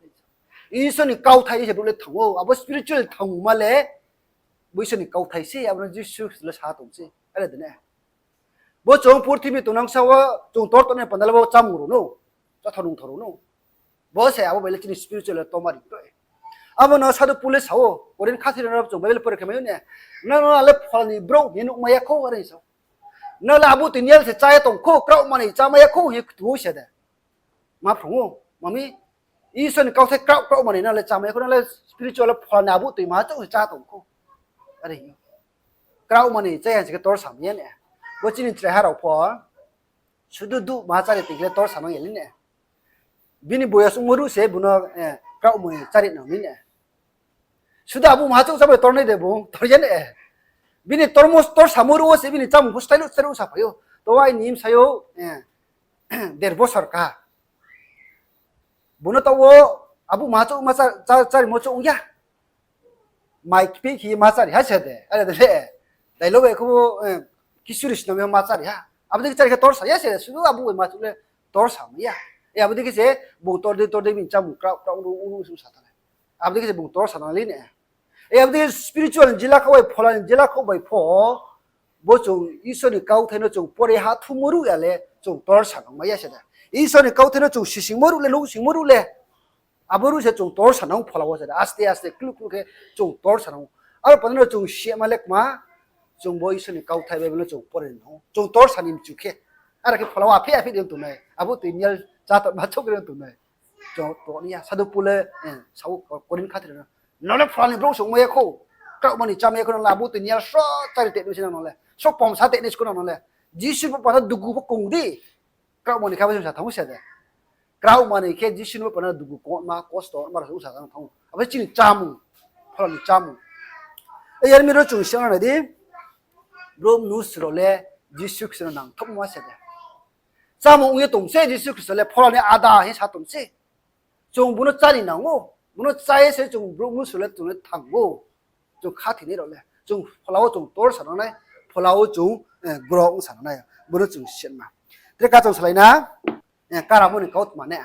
Isor ni kauthai se brouh le thang ou, abo spiritual thangmo ma le, bo Isor ni kauthai se, abo no Jisu Khristo le sa tong se, are de ne? Bo chung purthimbi tongnang sa wo, chung tor tongnai panda le bo chámung rao no, cháthao nungthao rao no. Bo se abo bai le chini spiritual le toma ri kroi. Abo no Sadhu Pol le sa ou, Korinth khathoi rao no chung Bible pore khe mai ou ne, nang no le phola ni brouh hing ye nuhmai ya khou, are sa ou. Nang le abo toi ni yal se chá ye tong khou, kraohma ni chámai ya khou hing ye ktu ou se de. Ma phrung ou, ma mi, Isor ni kauthai kraoh kraohma ni nang le chámai ya khou, nang le spiritual le phola ni abo toi ma chouh se chá tong khou. Are hing ou. Kraohma ni chá ya sing khe tor sa mi ya ne. Bo chini chraiha rao pho, sudu duh ma chári tong khe le tor sa nang ya le ne. Bini boyos ongmo ruh se bung no, kraohma ni chári nang mi ne. Sudu abo ma chouh chábai tornai de bung, tor ya ne. Bini tormo, tor samo ruh wo se bini chámung pho style style saphai ou. To aini bsayouh, der bosor ka. Bung no taoh wo abo ma chouh ma chá-, chá-, chárimo chouh ong ya. Mai kpeh khe ma chári ha se de, are de le. Dailo bai khe bo, kisuri snam yo ma chári ha. Abo dei khe chári khe tor sa ya se de, sudu abo bai ma chouh le tor sa mai ya. Abo dei khe se bung tor dei tor dei bini chámung kraoh kraoh ong ruh ong ruh se sa thanng nai. Abo dei khe se bung tor sa nang le ne. Abo dei khe spiritual ni jila khaoh bai phola ni jila khaoh bai pho, bo chung Isor ni kauthai no chung pore ha thumo ruh ya le chung tor sa nang mai ya se de. Isor ni kauthai no chung sisingmo ruh le, nuhsingmo ruh le, abo ruh se chung tor sa nang phola wo se de. Aste aste kluh kluh khe chung tor sa nang ou. Aro panda no chung siatma le kma, chung bo Isor ni kauthai Bible no chung pore nang ou. Chung tor sa ni mchu khe. Are khe phola wo aphi aphi de tongnai. Abo toi ni yal chá tong ma chouh khe de tongnai. Chung to ni ya, Sadhu Pol le, sa ou Korinth khathoi rao no, nang le phola ni brouh se ongmai ya khou. Kraohma ni chámai ya khou, nang le abo toi ni yal sro chári tong nai se nang le. Sro pom sa tong nai se khou nang le. Jisu bo panda dugu pho kong di. Kraohma ni kha bo se sa thanng ou se de. Kraohma ni khe Jisu ni bo panda dugu kongma, kosto ma rao se sa thanng ou. Abo chini chámung, phola ni chámung. Yar mi ro chung siatma nai di. Brouh mnusu rao le Jisu Khristo no nangthouhmo se de. Chámung ong ye tong se Jisu Khristo le, phola ni ada hing sa tong se. Chung bung no chá ni nang ou. Bung no chá ye se chung brouh mnusu le chung le thang ou. Chung khathoinai rao le. Chung phola wo chung tor sa nang nai, phola wo chung, eh, gro ong sa nang nai. Bung no chung siatma. Tre ka chung salai na, eh, karamo ni kautma ne.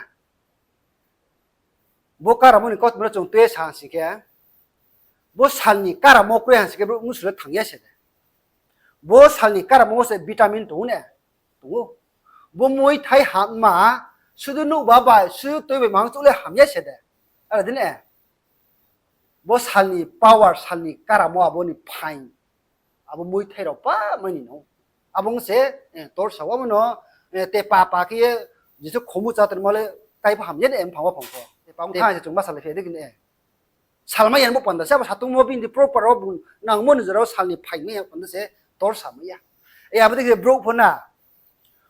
Bo karamo ni kautma no chung tui ye sa ha sing khe, bo sal ni karamo kroi ha sing khe brouh mnusu le thang ya se de. Bo sal ni karamo wo se vitamin tong ou ne, tong ou. Bo muithai hamma, sudu nuhba bai, sudu tui bai mangchouh le ham ya se de. Are di ne. Bo sal ni power, sal ni karamo abo ni phaing. Abo muithai rao pa mai ni no. Abo ong se, eh, tor sa wo abo no, eh, te pa pa khe ye, jesuh khomu chá tongmo le, kái pho ham ya de, mphang wo phang pho. Te pa ong tha se chung ma salai phi de khe ne. Sal mai ya bo panda se, abo satongmo bini proper wo bung nangmo ni jora wo sal ni phaing mai ya panda se, tor sa mai ya. E abo dei khe brouh pho na.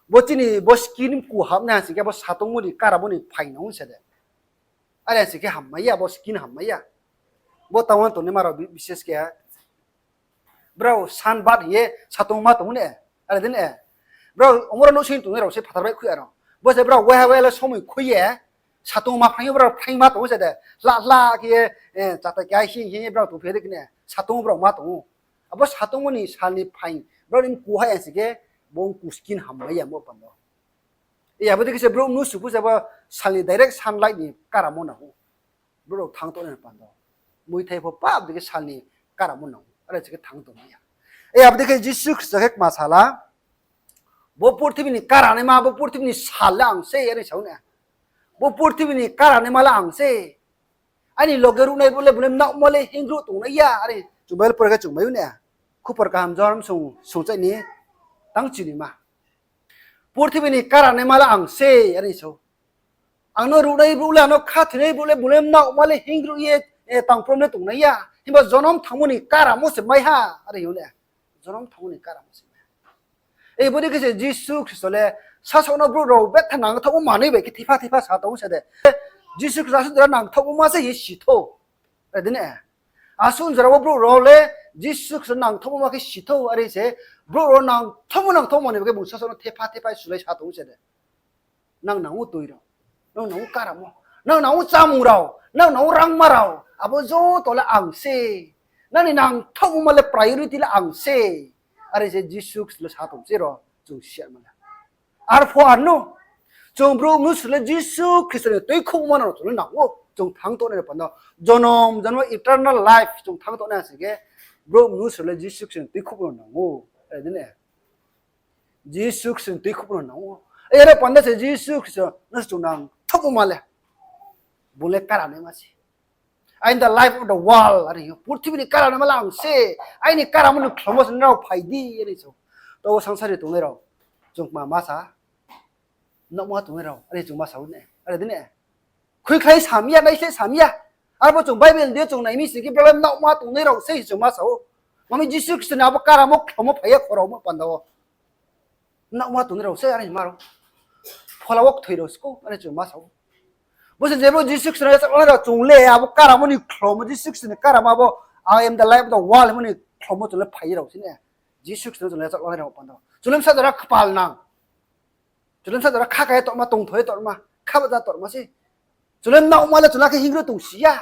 Bo chini, bo skin ku ham nai ha sing khe, bo satongmo ni karamo ni phaing nang ou se de. Are ha sing khe ham mai ya, bo skin ham mai ya. Bo tang wo tongnaima rao bi-, bises khe brao sunbath hing ye satong ma tong ou ne, are di ne. Brao omoro nouhsing tongnai rao se phathar bai khui aro. Bo se brao waiha waiha le somoi khui ye, satong ma phaing yo brao phaing ma tong ou se de. Hla hla khe ye, eh, chatai keha hing hing ye brao tongphi de khe ne, satong wo brao ma tong ou. Abo satongmo ni sal ni phaing, brao ni mku ha ya sing khe, bo mku skin ham mai ya mo panda. E abo dei khe se brouh mnusu pho se bo sal ni direct sunlight ni karamo nang ou. Brouh rao thang tongnai panda. Muithai pho pap dei khe sal ni karamo nang ou. Are se khe thang tong mai ya. E abo dei khe Jisu Khristo khe kma sala. Bo purthimbi ni karanaima, bo purthimbi ni sal le ang se, are sa ou ne. Bo purthimbi ni karanaima le ang se. Aini loge ruhnai brouh le, bung le mnaohmo le hinngruh tongnai ya, are chung Bible pore khe chung mai ou ne. Khupor kaham Johon sung, sungchai ni tang chini ma. Purthimbi ni karanaima le ang se, are sa ou. Ang no ruhnai brouh le, ang no khathoinai brouh le, bung le mnaohma le hinngruh ye, eh, tangprom le tongnai ya. Himba jonom thangmo ni karamo se mai ha, are hing ou ne. Jonom thangmo ni karamo se mai ha. E bo dei khe se Jisu Khristo le sasaoh no brouh rao betha nangthaohmo manoi bai khe thepha thepha sa tong ou se de. Jisu Khristo asuh jora nangthaohmo ma se hing ye si thou. Are di ne. Asuh jora wo brouh rao le Jisu Khristo nangthaohmo ma khe si thou, are se brouh rao nangthaohmo nangthaohmo manoi bai khe bung sasaoh no thepha thepha sulai sa tong ou se de. Nang nang ou tui rao. Nang nang ou karamo. Nang nang ou chámung rao. Nang nang ou rangma rao. Abo joto le ang se. Nang ni nangthaohmo ma le priority le ang se. Are se Jisu Khristo le sa tong se ro. Chung siatma le. Arphuh ar no. Chung brouh mnusu le Jisu Khristo ni tuikhouhmo no chung le nang ou. Chung thang tongnai panda. Jonom jonom eternal life chung thang tongnai sing khe, brouh mnusu le Jisu Khristo ni tuikhouhmo no nang ou. Are di ne. Jisu Khristo ni tuikhouhmo no nang ou. Are panda se Jisu Khristo no se chung nangthaohmo ma le. Bung le karanaima se. I am the light of the world, are hing ou. Purthimbi ni karanaima le ang se. Aini karamo ni khlomo se nrao phai di, are sa ou. Taoh wo sangsari tongnai rao. Chung kma ma sa. Mnaohma tongnai rao, are chung ma sa ou ne. Are di ne. Khuikhlai sam ya, naisleh sam ya. Arbo chung Bible di chung nai mi sing khe, brao le mnaohma tongnai rao se chung ma sa ou. Mami Jisu Khristo ni abo karamo khlomo phai ye khorao mo panda wo. Mnaohma tongnai rao se, are hima rao. Phola wo kthoi rao skou, are chung ma sa ou. Bo se jebo Jisu Khristo no yachak lanai rao chung le, abo karamo ni khlomo, Jisu Khristo ni karamo abo, I am the light of the world himo ni khlomo chung le phai ye rao se ne. Jisu Khristo no chung le yachak lanai rao panda wo. Chung le bsa jora kpal nang. Chung le bsa jora kha kha ye torma, tongthoi ye torma, kha baja torma se. Chung le mnaohma le chung le khe hinngri tong si ya.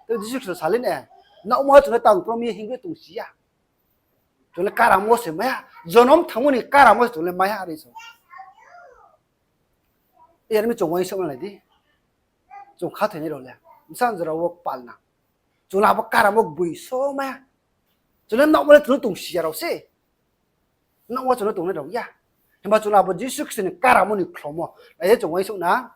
Tei Jisu Khristo sa le ne, mnaohma le chung le tangprom ye hinngri tong si ya. Chung le karamo se mai ha, jonom thangmo ni karamo se chung le mai ha, are sa ou. Yar mi chung uaingsouh nalai di. Chung khathoinai rao le bsa jora wo kpal nang. Chung le abo karamo gboi so mai ha. Chung le mnaohma le chung le tong si ya rao se. Mnaohma chung le tongnai rao ya. Himba chung le abo Jisu Khristo ni karamo ni khlomo nai ye chung uaingsouh na.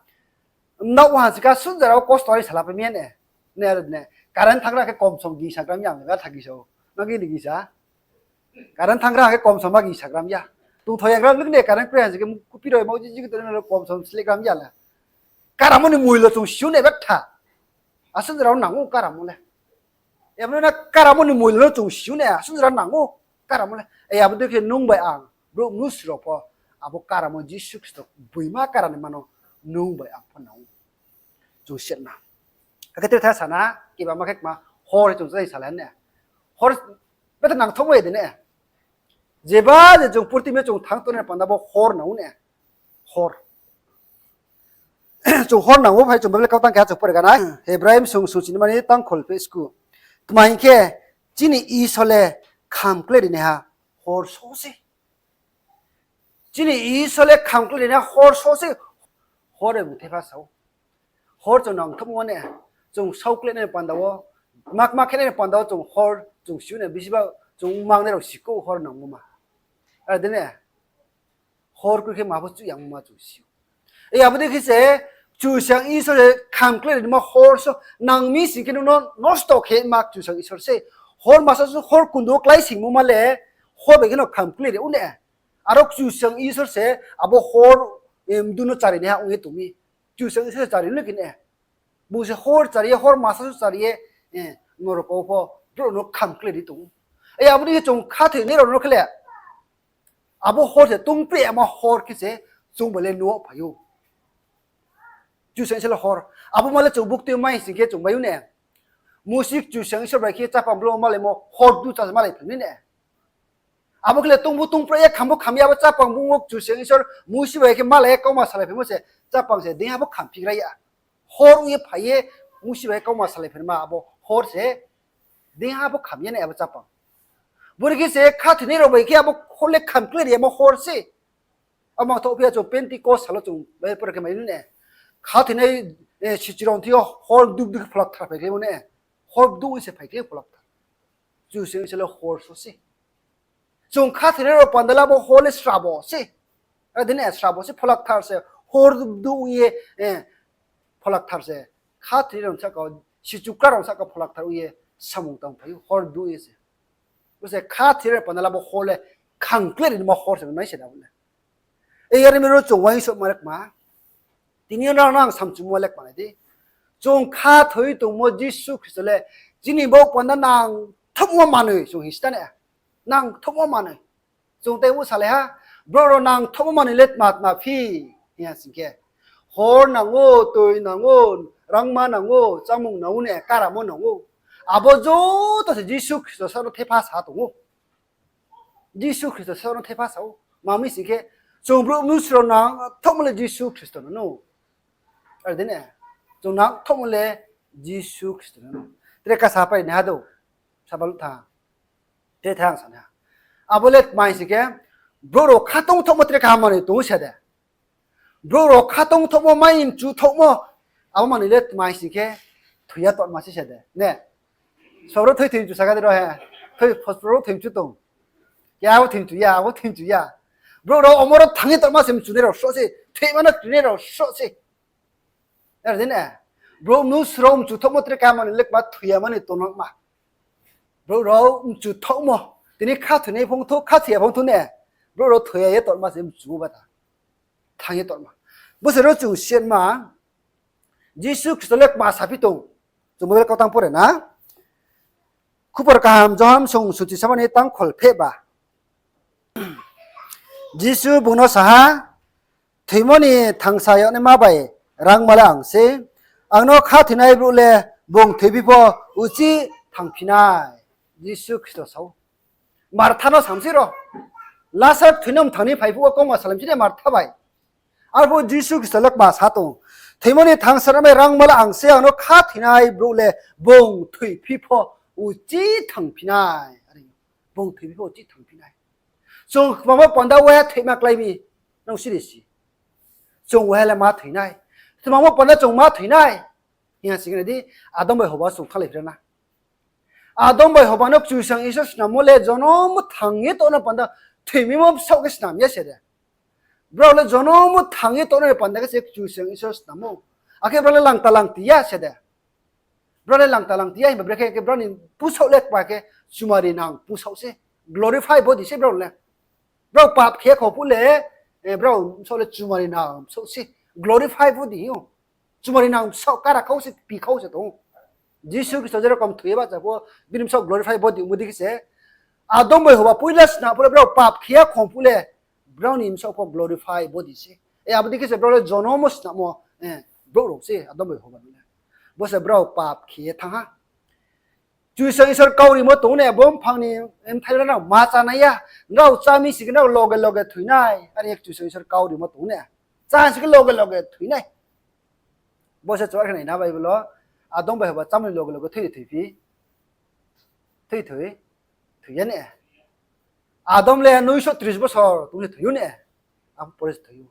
Mnaohma ha sing khe asuh jora wo kosto are sala pai mi ya ne. Ne, current thanng gra khe komsom gingsa gram ya, ang le tha gingsa ou. Nang khe ni gingsa. Current thanng gra khe komsom ma gingsa gram ya. Tongthoi ya gram le ne current kroi ha sing khe kupi rao ma jiji khe tong le komsom sleh gram ya le. Karamo ni moilo chung si ou ne betha. Asuh jora wo nang ou karamo le. Abo no karamo ni moilo no chung si ou ne, asuh jora nang ou karamo le. Abo dei khe nung bai ang, brouh mnusu rao pho, abo karamo Jisu Khristo gboima karanaima no nung bai ang pho nang ou. Chung siatma. Akhe tre tha sa na, kebama khe kma, hor hing chung jai salai ne. Hor, betha nangthaohmo ye de ne. Jeba je chung purthimbi yo chung thanng tongnai panda bo hor nang ou ne. Hor. Chung hor nang ou phai, chung Bible kautang keha chung pore ganai. Hebrai bsung sungchinima ni tangkhol phe sku. Tma hing khe, chini Isor le khamkle rinaiha hor so se. Chini Isor le khamkle rinaiha hor so se. Hor de bung thepha sa ou. Hor chung nangthouhmo ne, chung saukle nai panda wo, kma kma khe nai panda wo chung hor chung si ou ne, bisiba chung mangnai rao sikhouh hor nangmo ma. Are dei ne, hor kroi khe ma pho chuh yangmo ma chung si ou. Abo dei khe se, Kchusoyang Isor se khamkle rinaima hor so nang mi sing khe nung no nosto khe ma Kchusoyang Isor se. Hor masa so hor kundu wo klái singmo ma le, hor bai khe no khamkle ri ou ne. Aro Kchusoyang Isor se abo hor, mdu no charinaiha ong ye tong mi. Kchusoyang Isor se chari no khe ne. Bung se hor chari ye, hor masa so chari ye, norok wo pho brouh no khamkle ri tong ou. Abo dei khe chung khathoinai rao no khe le, abo hor se tongpre yama hor khe se chung bai le nuh phai ou. Kchusoyang Isor le hor. Abo ma le chung buktui mai sing khe chung mai ou ne. Musi Kchusoyang Isor bai khe chápang blung wo malaimo hor ducha se malai phai mi ne. Abo khe le tongbu tongpre ye, khambu kham ye, abo chápang blung wo Kchusoyang Isor Musi bai khe malai ye kauma salai phaimo se chápang se dei ha pho khamphi gra ya. Hor ong ye phai ye Musi bai kauma salai phaima abo hor se dei ha pho kham ya nai abo chápang. Bore khe se khathoinai rao bai khe abo hor le khamkle ri yama hor se. Abo mangthoh phi ya chung Pentecost sal wo chung bai pore khe mai ni ne. Khathoinai, sichu rao thing yo hor duk duk khe pholakthar phaikhlaimo ne. Hor duk se phaikhlai pholakthar. Kchusoyang Isor le hor so se. Chung khathoinai rao panda le abo hor le srabo se. Are dei ne srabo se pholakthar se. Hor duk ye, pholakthar se. Khathoinai rao sahka, sichu kra rao sahka pholakthar ong ye samung tangphai ou hor duk ye se. Bo se khathoinai rao panda le abo hor le khamkle rinaima hor se mai se da bo le. Yar mi ro chung uaingsouhma le kma. Tini yo nang nang samchumo le kma nai di. Chung khathoi tongmo Jisu Khristo le chini bo panda nangthouhmo manoi chung hing si ta ne. Nangthouhmo manoi. Chung tei bo salai ha, brouh rao nangthouhmo manoi le tma tma phi hing ya sing khe, hor nang ou, toi nang ou, rangma nang ou, chámung nang ou ne, karamo nang ou. Abo joto se Jisu Khristo sa no thepha sa tong ou. Jisu Khristo sa no thepha sa ou. Tma mi sing khe, chung brouh mnusu rao nangthouhmo le Jisu Khristo no no. Are dei ne, chung nangthouhmo le Jisu Khristo no no. Tre kasa pai naiha dou, sabaluh tha. Tre thang sa naiha. Abo le tma sing khe, brouh rao khatongthouhmo tre kaha manoi tong ou se de. Brouh rao khatongthouhmo, mai mchuthouhmo, abo manoi le tma sing khe, thoi ya tongma se se de ne. Soro thoi thoi mchu saka de ro he. Thoi phosphor thoi mchu tong. Ya abo thoi mchu ya, abo thoi mchu ya. Brouh rao omor wo thanng ye tongma se mchunai rao sroh se, thoima no krinai rao sroh se. Are dei ne, brouh mnusu rao mchuthouhmo tre kaha manoi le kma thoi ya manoi tongma. Brouh rao mchuthouhmo, tini khathoinai phongthou, khathoi ya phongthou ne, brouh rao thoi ya ye tongma se mchu ou bata. Thanng ye tongma. Bo se ro chung siatma, Jisu Khristo le kma saphi tong, chung bo le kautang pore na. Khupor kaham Johon sung suchi sama ni tangkhol pheh ba. Jisu bung no sa ha, thoimo ni thangsa yagnaima bai rangma le ang se, ang no khathoinai brouh le bung thoiphi pho uchih thangphi nai. Jisu Khristo sa ou. Martha no sam sei ro. Lasar thoinai mthang ni phai phuh wo kauma salai mi sei de Martha bai. Arphuh Jisu Khristo le kma sa tong, thoimo ni thangsa yagnaima bai rangma le ang se, ang no khathoinai brouh le bung thoiphi pho uchih thangphi nai. Bung thoiphi pho uchih thangphi nai. Chung kmamo panda waiha thoima klái mi, nung siri si. Chung waiha le ma thoi nai. Kmamo panda chung ma thoi nai. Hing ha sing khe nai di, Adam bai Hoba chung thannglai phira na. Adam bai Hoba no Kchusoyang Isor snammo le jonom thang ye tongna panda thoimimo bsaoh khe snam ya se de. Brao le jonom thang ye tongnai ni panda khe se Kchusoyang Isor snam ou. Akhe brao le langta langti ya se de. Brao le langta langti ya himba brekhe khe brao ni pusaoh le kma khe chumari nang pusaoh se, glorify body se brao le. Brao pap khe khou phuh le, brao bsaoh le chumari nang bsaoh se, glorify body hing ou. Chumari nang bsaoh kara khau se, pi khau se tong ou. Jisu Khristo jerokom thoi ye bahcha pho, bini bsaoh glorify body ongmo dei khe se, Adam bai Hoba poila snam phuh le brao pap khe ya khou phuh le, brao ni bsaoh pho glorify body se. Abo dei khe se brao le jonom snammo brouh rao se Adam bai Hoba no le. Bo se brao pap khe ye thanng ha. Kchusoyang Isor kau rimo tong ne, bo mphang ni mthai rao nrao ma chá nai ya, nrao chá mi sing khe nrao loge loge thoi nai, are ye Kchusoyang Isor kau rimo tong ne. Chá sing khe loge loge thoi nai. Bo se chung khe nai na Bible wo, Adam bai Hoba chámo ni loge loge thoi thoi phi. Thoi thoi. Thoi ya ne. Adam le noisho tris bosor tong se thoi ou ne. Abo pore se thoi ou.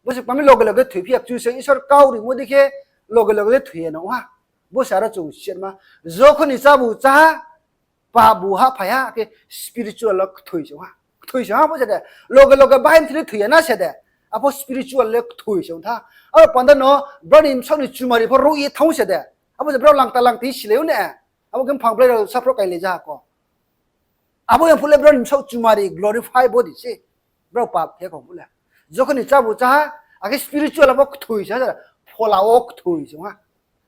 Bo se kma mi loge loge thoi phi ya, Kchusoyang Isor kau rimo dei khe loge loge le thoi ya nang ha. Bo se aro chung siatma. Jokhon ni chábu chá ha, pap bu hahphai ha, khe spiritual wo kthoi se ha. Kthoi se ha bo se de. Loge loge bahai mthoi le thoi ya na se de. Abo spiritual le kthoi se ong tha. Aro panda no brao ni bsaoh ni chumari pho ruh ye thanng se de. Abo se brao langta langti silai ou ne. Abo khe mphang blai rao saphroh kailai ja ha ko. Abo yang phuh le brao ni bsaoh chumari glorify body se. Brao pap khe kho phuh le. Jokhon ni chábu chá ha, akhe spiritual abo kthoi se ha, phola wo kthoi se ha.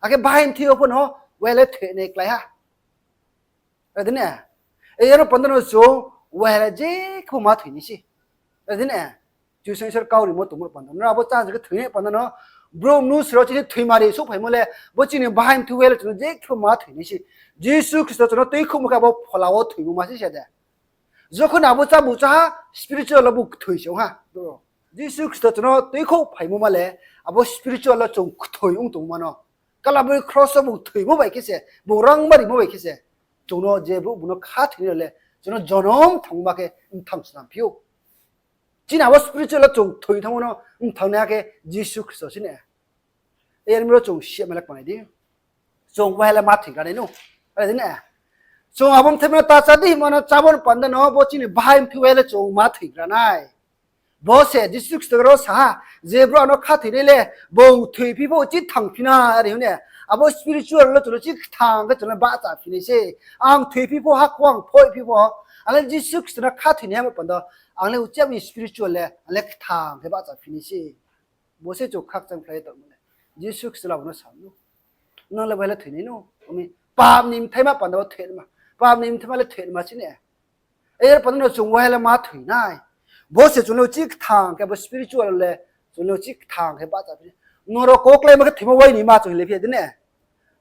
Akhe bahai mthoi yo pho no, wai le thoi nai klái ha. Dei ne? E, aro panda no chung, wai le je khe ma thoi nai se. Dei ne? Kchusoyang Isor kau rimo tongmo panda no, abo chá se khe thoi nai panda no, brouh mnusu rao chini thoimari souhphaimo le, bo chini bahai mthoi wai le chung no je khe ma thoi nai se. Jisu Khristo chung no tuikhouhmo khe abo phola wo thoimo ma se se de. Jokhon abo chábu chá ha, spiritual wo bung kthoi se ong ha. Jisu Khristo chung no tuikhouhphaimo ma le, abo spiritual wo chung kthoi ong tongmo ma no. Kalabari kros wo bung thoimo bai khe se, bung rangma rimo bai khe se, chung no je brouh bung no khathoinai rao le, chung no jonom thangma khe mthang snam phi ou. Chini abo spiritual wo chung thoi thanngmo no mthangnaiha khe Jisu Khristo se ne. Yar mi ro chung siatma le kmanai di. Chung wai le ma thoigra nai nou. Are di ne. Chung abo mthai ma no ta chá di hingmo no chámo ni panda no bo chini bahai mthoi wai le chung ma thoigra nai. Bo se Jisu Khristo ro sa ha, je brouh ano khathoinai le, bung thoiphi pho uchih thangphi nai, are hing ne. Abo spiritual le chung no uchih kthang khe chung le bahcha phi nai se. Ang thoiphi pho, hakhor ang phoihphi pho, ang le Jisu Khristo no khathoinai hingmo panda, ang le uchih abo ni spiritual le, ang le kthang khe bahcha phi nai se. Bo se chung khakchangphlai ye tongmo le. Jisu Khristo le abo no sa nou. Nang le wai le thoi nai nou. Pap ni mthaima panda wo thoi nai ma. Pap ni mthaima le thoi nai ma chini. Yar panda no chung wai le ma thoi nai. Bo se chung le uchih kthang khe bo spiritual le, chung le uchih kthang khe bahcha phi nai. Nrao kokláima khe thoimo wai ni ma chung le phi ya di ne.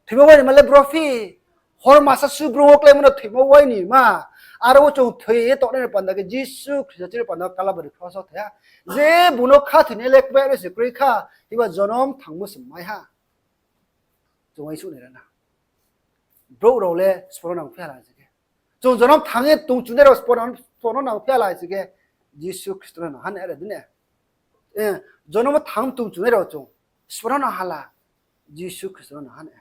Thoimo wai ni ma le bro phi. Hor masa su bro wo kláimo no thoimo wai ni ma. Aro wo chung thoi ye tongnai ni panda khe Jisu Khristo chini panda Kalabari kros wo thoi ha. Je bung no khathoinai le kbai no se kroi kha, himba jonom thangmo se mai ha. Chung uaingsouh nai ra na. Brouh rao le sbo no nangphi ya la se khe. Chung jonom thang ye tong chungnai rao sbo no nangphi ya la se khe. Jisu Khristo no nang ha ne, are di ne. Jonom thang tong chungnai rao chung sbo no nang ha la. Jisu Khristo no nang ha ne.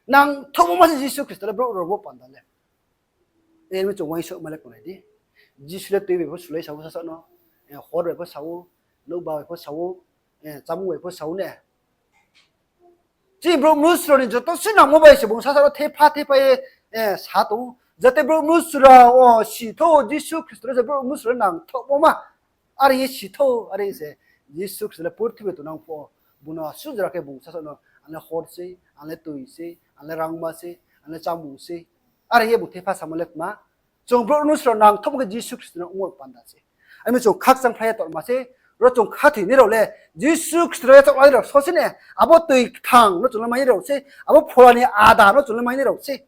Nangthouhmo ma se Jisu Khristo le brouh rao bo panda le. Yar mi chung uaingsouhma le kmanai di. Jisu le tui bai pho sulai sa ou sasa no. Hor bai pho sa ou, nouhba bai pho sa ou, chámung bai pho sa ou ne. Chini brouh mnusu rao ni joto se nangmo bai se bung sasa no thepha thepha ye sa tong ou. Jate brouh mnusu rao wo si thou, Jisu Khristo le je brouh mnusu rao le nangthouhmo ma. Are ye si thou, are se Jisu Khristo le purthimbi tongnang pho, bung no suh jora khe bung sasa no, ang le hor sei, ang le tui sei, ang le rangma sei, ang le chámung sei. Are ye bung thepha samo le tma. Chung brouh mnusu rao nangthouhmo khe Jisu Khristo no ongmo panda se. Ami chung khakchangphlai ye tongma se, ro chung khathoinai rao le, Jisu Khristo no yachaoh lanai rao so se ne, abo tui kthang no chung le mainai rao se, abo phola ni ada no chung le mainai rao se.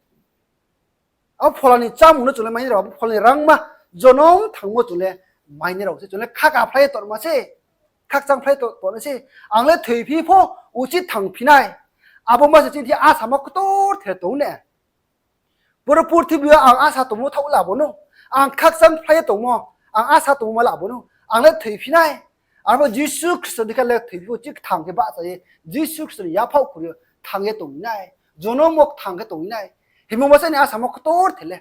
Abo phola ni chámung no chung le mainai rao, abo phola ni rangma, jonom thangmo chung le mainai rao se, chung le khakaphlai ye tongma se, khakchangphlai ye tongnai se, ang le thoiphi pho uchih thangphi nai, abo ma se chini thing yo asamo ktor the tong ne. Boro purthimbi yo ang asa tongmo thaoh la bo nou, ang khakchangphlai ye tongmo, ang asa tongmo ma la bo nou, ang le thoiphi nai. Arpho Jisu Khristo ni khe le thoiphi pho uchih kthang khe bahcha ye, Jisu Khristo ni yaphaoh khuri yo thang ye tong nai, jonom wo kthang khe tong nai. Himba ma se ni asamo ktor the le.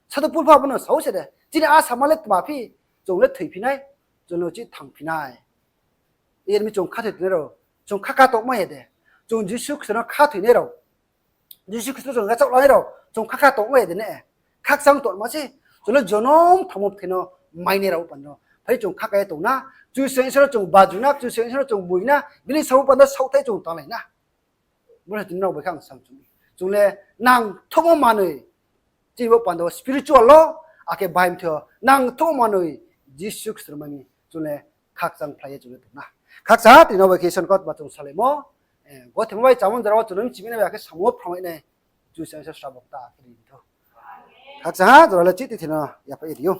Sadhu Pol pho abo no sa ou se de, chini asamo le tma phi, chung le thoiphi nai, chung le uchih thangphi nai. Yar mi chung khathoi tongnai rao, chung khakha tongmai ya de, chung Jisu Khristo no khathoinai rao, Jisu Khristo chung yachaoh lanai rao, chung khakha tongmai ya de ne, khakchang tongma se, chung le jonom thangmo bthai no mainai rao panda no. Phai chung khakha ye tong na, Kchusoyang Isor no chung baju na, Kchusoyang Isor no chung boi na, bini samo panda saohthai chung tanglai na. Bo no tini nrao bai khe ang samchung mi. Chung le nangthouhmo manoi, chini bo panda wo spiritual wo, akhe bahai mthoi yo nangthouhmo manoi, Jisu Khristo no mai mi, chung le khakchangphlai ye chung le tong na. Khakchang tini nrao bai khe Isor ni kautma chung salaimo, gothe mo bai chámung jora wo chung no mchimi nai bai akhe samung wo phrangmai nai, Kchusoyang Isor srabo kta khe ri thou. Khakchang ha, jora le chih tui thei no yaphaih ye ri ou.